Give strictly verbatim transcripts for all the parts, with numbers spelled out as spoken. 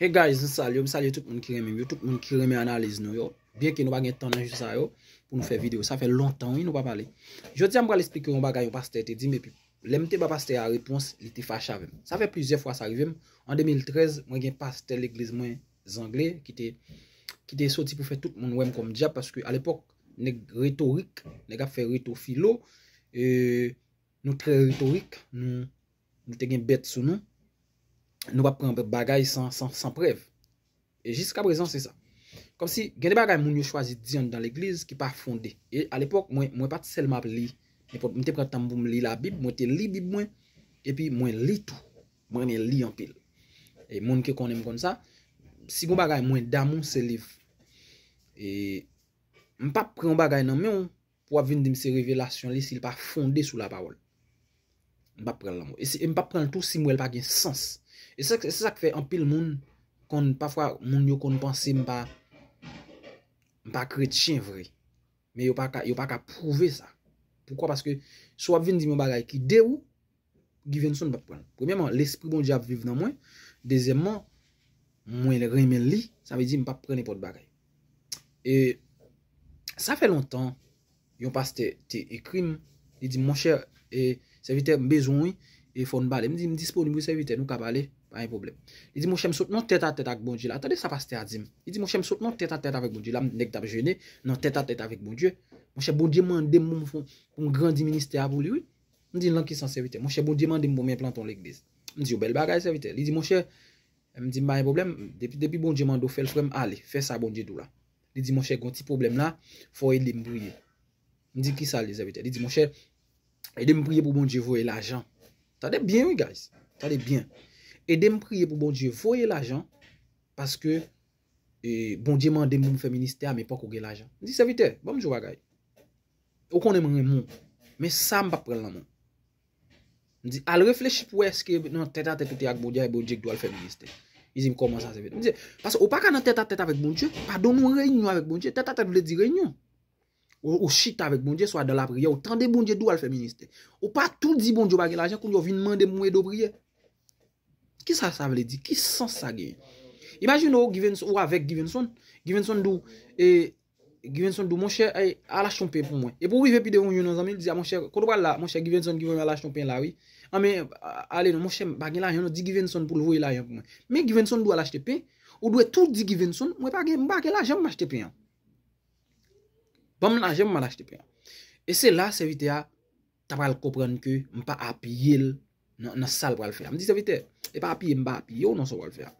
Hey guys, m salye, m salye tout moun ki renmen m yo, tout moun ki renmen analiz nou yo. Byenke nou pa gen tan nan jou sa yo pou nou fè videyo. Sa fè lontan wi nou pa pale. Jodi a m pral eksplike yon bagay yon pastè te di m, epi lè m te ba pastè a repons, li te fache avè m. Sa fè plizyè fwa sa rive m. An de mil trèz, mwen gen pastè legliz mwen, Zangle, ki te ki te soti pou fè tout moun wè m kòm dyab, paske alepòk, nèg retorik, nèg ap fè reto filo, e, nou trè retorik, nou, nou te gen bèt sou nou, nou p ap pran bagay san, san, san prèv. E jiska prezan, se sa. Kòmsi, gen de bagay moun yo chwazi di anndan legliz ki pa fonde. E alepòk, mwen, mwen pa t sèlman ap li, nenpòt, m te pran tan m pou m li Labib, mwen te li Bib mwen, epi mwen li tou. Mwen renmen li anpil. E moun ki konnen m konn sa, si gon bagay mwen damou, se liv. E m p ap pran yon bagay nan men w pou w ap vin di m se revelasyon li si l pa fonde sou lapawòl. M p ap pran l nan men w. E si, e m p ap pran l tou si m wè l pa gen sans. E se, se sa k fè anpil moun konn, pafwa, moun yo konn panse m pa, m pa kretyen vre. Men yo pa ka, yo pa ka pwouve sa. Poukwa? Paske si w ap vin di m yon bagay ki de ou, Givenson p ap pran l. Premyèman, lespri Bondye ap viv nan mwen. Dezyèmman, mwen renmen li, sa vle di m p ap pran nenpòt bagay. E sa fè lontan, yon pastè te ekri m, li di m, monchè, e, sèvitè, m bezwen w wi, e fò n pale. M di, m disponib wi, sèvitè, nou ka pale, pa gen pwoblèm. Li di, monchè, m sot nan tèt a tèt ak Bondye la. Tande sa pastè a di m. Li di, monchè, m sot nan tèt a tèt avèk Bondye la, nèg t ap jene, nan tèt a tèt avèk Bondye. Monchè, Bondye mande m pou m, pou m grandi ministè a pou li wi. M di l, nan ki sans, sèvitè? Monchè, Bondye mande m pou m enplante yon legliz. M di, yon bèl bagay, sèvitè. Li di, monchè, m di, m pa gen pwoblèm, depi, depi Bondye mande w fè l, frè m, ale, fè sa Bondye di w la. Li di, monchè, gen yon ti pwoblèm la, fò w ede m priye. M di, kisa l ye, sèvitè? Li di, monchè, ede m priye pou Bondye voye lajan. Tande byen, wi, guys. Tande byen. Ede m priye pou Bondye voye lajan, paske, e, Bondye mande m pou m fè ministè a, men poko gen lajan. M di, sèvitè, ban m di w bagay. Ou konnen m renmen w. Men sa m p ap pran l nan men w. M di, al reflechi pou wè èske nan tèt a tèt ou te ak Bondye, e Bondye ki di w al fè ministè. Li di m, kòman sa, sèvitè? M di, paske ou pa ka nan tèt a tèt avèk Bondye. Padon nou reyinyon avèk Bondye. Tèt a tèt vle di reyinyon. Ou, ou chita avèk Bondye, swa dan lapriyè, ou tande Bondye di w al fè ministè. Ou pa tou di Bondye ou pa gen lajan, kounye a w vin mande m pou m ede w priye. Kisa sa vle di? Ki sans sa genyen? Imajine w, Givenson, ou avèk Givenson. Givenson di w, e, Givenson di w, monchè, e, al achte yon pen pou mwen. Epi w rive pi devan yon nan zanmi l, di, a, monchè, kote w pral la? Monchè, Givenson ki voye m al achte yon pen la, wi. An, men, a, ale non, monchè, m pa gen lajan non, di Givenson pou l voye lajan pou mwen. Men Givenson di w al achte pen, ou dwe tou di Givenson, mwen pa gen, m pa gen lajan pou m achte pen an. Ban m lajan pou m al achte pen an. E se la, sèvitè a, ta pral konprann ke m pa apiye l nan, nan sa l pral fè a. M di, sèvitè, e pa apiye, m pa apiye w nan sa w pral fè a.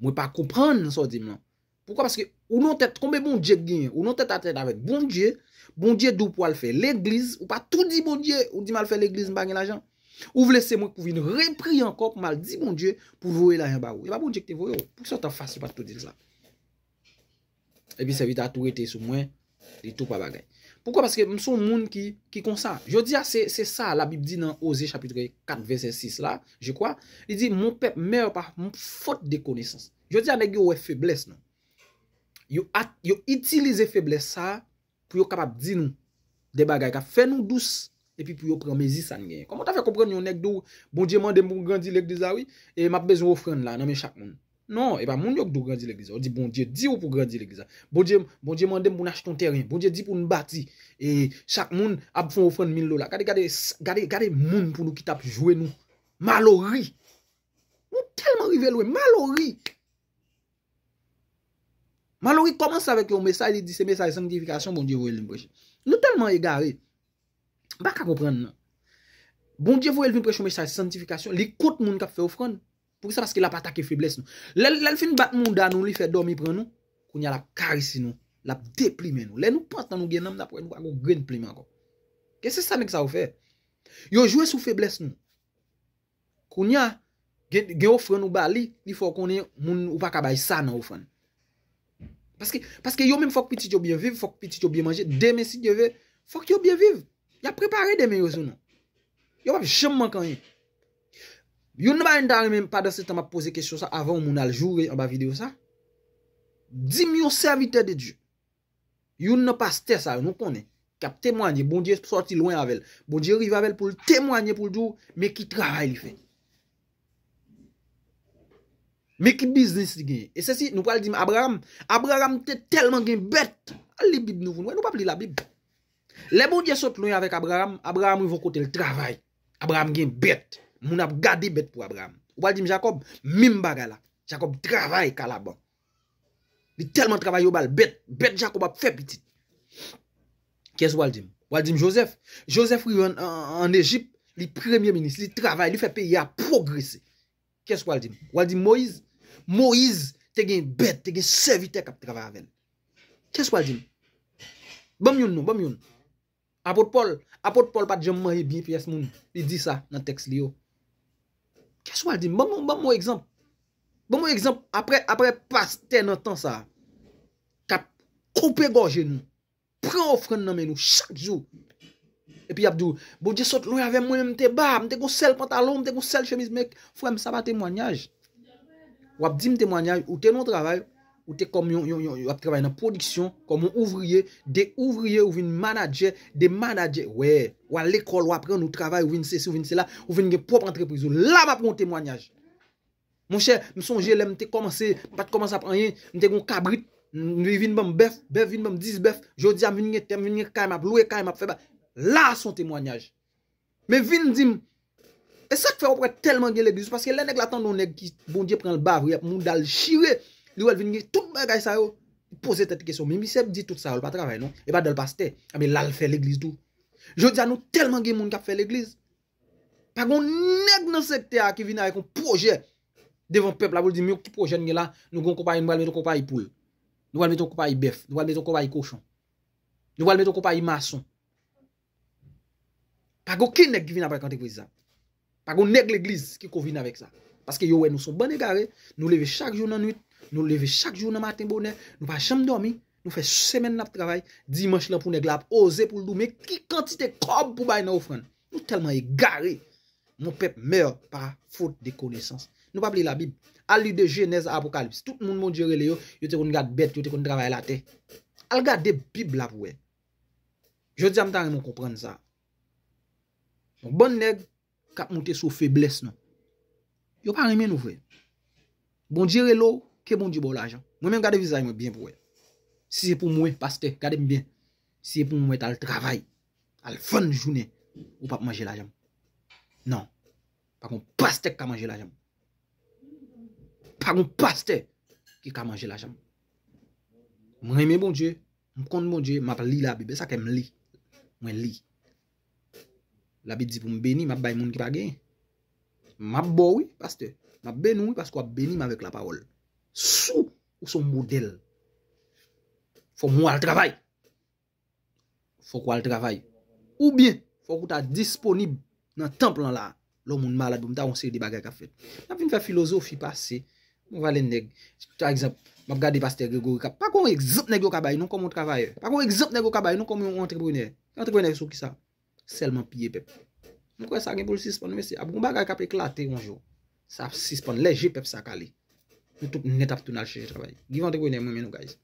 Mwen pa konprann sa w di m lan. Poukwa? Paske ou nan tèt, konbyen Bondye k genyen? Ou nan tèt a tèt avèk Bondye, Bondye di w pou al fè legliz, ou pa tou di Bondye, ou di m al fè legliz, m pa gen lajan. Ou vle se mwen k pou vin repriye ankò pou m al di Bondye pou l voye lajan ba ou. E pa Bondye ki te voye w. Poukisa w t anfas ou pa t tou di l sa? Epi sèvitè a tou rete sou mwen, li tou pa bagay. Poukwa? Paske m se yon moun ki, ki konsa. Jodi a, se, se sa Labib di nan Oze chapit kat vèsè sis la, je kwa. Li di, mon peuple meurt par faute de connaissance. Jodi a, nèg yo wè feblès nou. Yo, at, yo itilize feblès sa a pou yo kapab di nou de bagay k ap fè nou dous, epi pou yo pran mezi sa n genyen. Kòman w ta fè konprann yon nèg di w, Bondye mande m pou m grandi legliz la, wi, e m ap bezwen ofrann la nan men chak moun? Non, e pa moun yo k di w grandi legliz la. Ou di Bondye di w pou grandi legliz la. Bondye, Bondye mande m pou n achte yon tèren. Bondye di pou n bati. E chak moun ap fè yon ofrann mil dola. Gade, gade, gade, gade moun pou nou ki t ap jwe nou. Malori. Nou tèlman rive lwen. Malori. Malori kòmanse avèk yon mesaj, li di se mesaj sanktifikasyon Bondye voye l vin preche. Nou tèlman egare. M pa ka konprann, non. Bondye voye l vin preche yon mesaj sanktifikasyon, li kont moun k ap fè ofrann. Poukisa? Paske l ap atake feblès nou. Lè, lè l fin bat mouda nou, li fè dòmi pran nou, kounye a l ap karese nou, l ap deplimen nou. Lè nou pantan nou gen nanm, n ap wè nou pa gon grenn plim ankò. Ke se sa nèg sa yo fè? Yo jwe sou feblès nou. Kounye a, gen, gen ofrann ou ba li, li fè w konnen moun ou pa ka bay sa nan ofrann. Paske, paske yo menm fòk pitit yo byen viv, fòk pitit yo byen manje. Demen, si Dye ve, fòk yo byen viv. Y ap prepare demen yo sou nou. Yo p ap janm manke anyen. Youn nan bagay m ta renmen, pandan se tan m ap poze kesyon sa, avan yon moun al joure anba videyo sa, di m yon sèvitè de Dye. Youn nan pastè sa yo nou konnen, k ap temwanye, Bondye sòti lwen avè l. Bondye rive avè l pou l temwanye, pou l di w, men ki travay li fè. Men ki biznis li genyen? E se si nou pral di m Abraram. Abraram te tèlman gen bèt. Al li Bib nou vin wè, nou p ap li Labib. Lè Bondye sot lwen avèk Abraram, Abraram rive yon kote l travay. Abraram gen bèt. Moun ap gade bèt pou Abraram. Ou pral di m Jakòb, menm bagay la. Jakòb travay ka Laban. Li tèlman travay yo ba l bèt. Bèt Jakòb ap fè pitit. Kiyès ou pral di m? Ou pral di m Jozèf. Jozèf rive ann, ann, ann Ejip, li premye minis, li travay, li fè peyi a pwogrese. Kiyès ou pral di m? Ou pral di m Moyiz. Moyiz te gen bèt, te gen sèvitè k ap travay avè l. Kiyès ou pral di m? Ban m youn non, ban m youn. Apot Pòl, apot Pòl pa t janm manje byen pyès moun. Li di sa nan tèks li yo. Kiyès ou pral di m? Ban m, ban m yon egzanp. Ban m yon egzanp. Apre, apre pastè nan tan sa a, k ap koupe gòje nou, pran ofrann nan men nou chak jou. Epi y ap di w, Bondye sot lwen avè m, mwen menm m te ba, m te gon sèl pantalon, m te gon sèl chemiz, men frè m, sa pa temwanyaj. W ap di m temwanyaj, ou te nan yon travay, ou te kòm yon, yon, yon, w ap travay nan pwodiksyon, kòm yon ouvriye, de ouvriye ou vin manadjè, de manadjè, wè, w al lekòl, w aprann, ou travay, ou vin sesi, ou vin sela, ou vin gen pwòp antrepriz ou. La m ap yon temwanyaj. Monchè, m sonje lè m te kòmanse, m pa t kòmanse ap anyen, m te gen yon kabrit, m, li vin ban m bèf, bèf vin ban m dis bèf, jodi a m vin gen tè, m vin gen kay, m ap lwe kay, m ap fè ba. La a se yon temwanyaj. Men vin di m, e sa k fè w ap wè tèlman gen legliz, paske lè nèg la tande yon nèg ki Bondye pran l ba vre, mouda l chire, li wè l vin gen tout bagay sa yo, li poze tèt li kesyon, men misye ap di tout sa yo, l pa travay non, e pa dan l pastè, enben l al fè legliz tou. Jodi a nou tèlman gen moun k ap fè legliz, pa gen yon nèg nan sektè a ki vin avèk yon pwojè devan pèp la pou l di, men yon ti pwojè n gen la, nou gen yon konpayi, nou pral met yon konpayi poul. Nou pral met yon konpayi bèf, nou pral met yon konpayi kochon. Nou pral met yon konpayi mason. Pa gen okenn nèg ki vin avèk antrepriz sa. Pa gen nèg legliz ki ko vin avèk sa. Paske yo wè nou se yon bann egare, nou leve chak jou nan nwit, nou leve chak jou nan maten bonè, nou pa janm dòmi, nou fè semèn n ap travay, dimanch lan pou nèg la ap oze pou l di w, men ki kantite kòb pou bay nan ofrann. Nou tèlman egare. Mon pèp mè pa fot de konesans. Nou p ap li Labib. Al li de Jenèz a Apokalips. Tout moun Bondye rele yo, yo te konn gad bèt, yo te konn travay latè. Al gade Bib la pou wè. Jodi a m ta renmen w konprann sa. Yon bann nèg k ap moute sou feblès nou. Yo pa renmen nou vre. Bondye rele w, ke Bondye ba w lajan. Mwen menm gade vizaj mwen byen pou wè. Si se pou mwen, pastè, gade m byen. Si se pou mwen, mwen t al travay, al vann jounen, ou p ap manje lajan m. Non. Pa gon pastè k ka manje lajan m. Pa gon pastè ki ka manje lajan m. M renmen Bondye, m konn Bondye, m ap li Labib. E sa k fè m li. Mwen li. Labib di pou m beni, m ap bay moun ki pa genyen. M ap ba w wi, pastè. M ap beni w wi, paske w ap beni m avèk lapawòl. Si w se yon modèl, fò m wè w al travay. Fòk w al travay. Oubyen, fòk ou ta disponib nan tanp lan la. Lè yon moun malad, bon, m ta wè yon seri de bagay k ap fèt. N ap vin fè filozofi pase. Yon valè nèg. Pa egzanp, m ap gade pastè Gregory k ap, pa gen yon egzanp nèg yo ka bay non kòm yon travayè. Pa gen yon egzanp nèg yo ka bay non kòm yon antreprenè. Antreprenè sou kisa? Sèlman piye pèp. M kwè sa gen pou l sispann, mesye. Ap gen yon bagay k ap eklate yon jou. Sa ap sispann. Lè je pèp sa kale, nou tout nèt ap tounen al chèche travay. Give antreprenè, mwen renmen nou, guys.